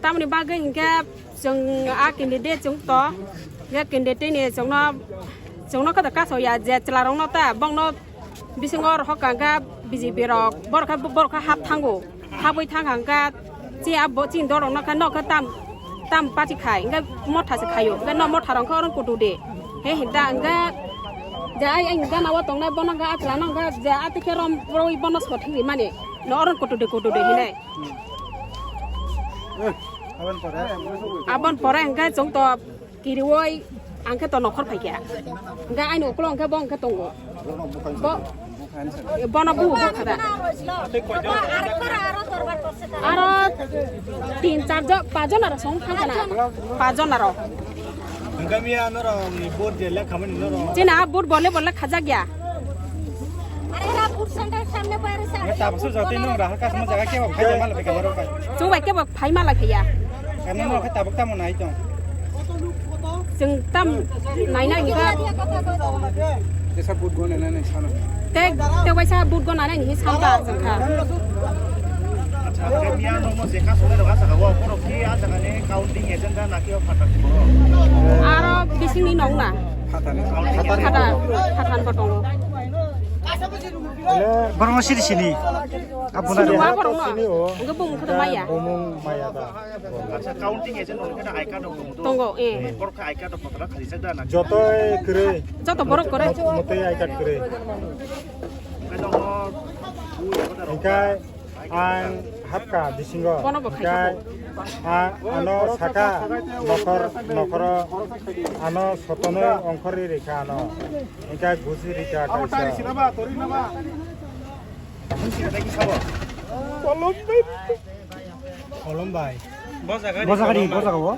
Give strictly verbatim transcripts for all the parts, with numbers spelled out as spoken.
Tamoni bagwi hinkhe chwng a candidate chwng to, hinkhe candidate ni chwngno, chwngno khe kaso ya je chwla rokno ta bongno bisingo rohor ka hinkhe B J P rok borok khe, borok khe hap thango, hapwi thang kha hinkhe chi abo chini dol rokno khe nok khe tam, tam party khai hinkhe motha se khaio hinkhe nok motha rok khe oro kutu de he hinta hinkhe je ai, ai gana o tongnai bono hinkhe a chwla no hinkhe je a tikhe rom rwi bono sothik rimani no oro kutu de, kutu de hinai. Abon pore hinkhe chwng to kiriwi ang khe to nokhor phaikha. Hinkhe aini ukulok hinkhe bo hinkhe tongo. Bo, bono buhu bukha da. Aro tin char jon, pas jon aro song thangkha na. Pas jon aro. Hingkhe miya norok ni vote je lekha mani norok. Chini a vote bole bole khajak ya. Are ra vote center samne pare sa. Hingkhe tabuk sujak tei nwng raha kasma jaga kebo phai mala phai kebo rok phai. Chwng bai kebo phai mala phai ya. Karna norok khe tabuk tamo nai tong. Chwng tam nai nai hingkhe. Tesa vote gone nai nai sana. Te, te waisa vote gona nai hinwi samkha chwngkha. Acha, khe miya nokno je kasunai rok acha kha, o borok khe acha kha ni counting agent da na khe o phatar ni borok? Aro bisingni nokna. Phatar ni. Phatar, phatar bo tongo. Borokno siri sini. Abuna sini wa borokno. Sini o. Enggak bung kata maya. Bumung maya da. Acha, counting agent rok khe I card rok tongo. Tongo, eh. Borok khe I card rok phatar khalijak da na? Joto kwrwi. Joto borok kwrwi. Motwi I card kwrwi. Khe nokno bui. Hingkhe ang hapkha bisingo. Bono bo khai hingkhe kha. A-, ano saka nokhor, nokhoro ano sotonwi ongkhorwi rikha ano. Hingkhe gusi rikha kaisa. Kolom bai. Kolom bai. Bo jaga ni, bo jaga o.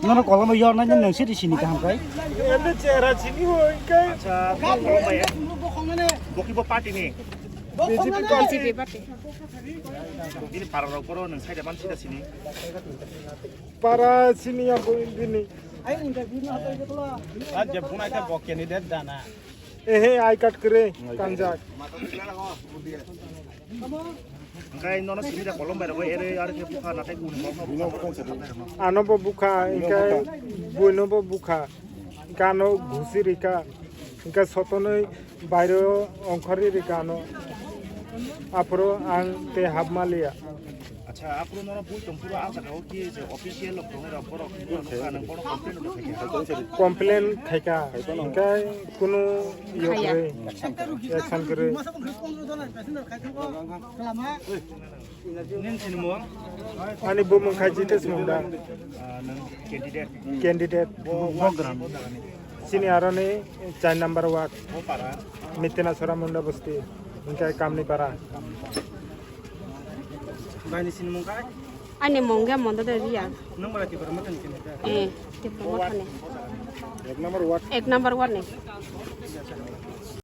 Nono kolom bai yorna nang siri sini kaham kai. Ende chera sini hoi kai. Acha, kolom bai. Boki bo party ni. B J P party. B J P party. Ini para rok poro nang sai da man sida sini. Para sini ya bo ini. Aja punai ta bo candidate dana. Ehe, I card kwrwi kanjak. Hingkhe nono simi da kolom bai rok ere ar khe bukha nathai kuni bokha bukha. Ano bo bukha, hingkhe buino bo bukha. Hingkhe ano ghusi rikha. Hingkhe sotonwi bairo ongkhorwi rikha ano. Aphuru ang tei hap maliya. Acha, aphuru norok bui tongphuru ah jaga o khe je official rok tongwi rok borok nukha nang bono complain rok khaikha. Complain khaikha, hingkhe kunu yo kwrwi, action kwrwi. Nini sinimung? Ani bumung khai Jitesh Munda. Ah, nang candidate. Candidate. Bo ward ni. Chini aroni char number ward. Bo para. Mitina Sora Munda Bosti. Hingkhe Kamni Para. Bai ni sinimung kai? Ani mung khe Mondo Debia. Nung bara Tipra Motha ni sini khe? Eh, Tipra Motha ni. Ek number ward. Ek number ward ni.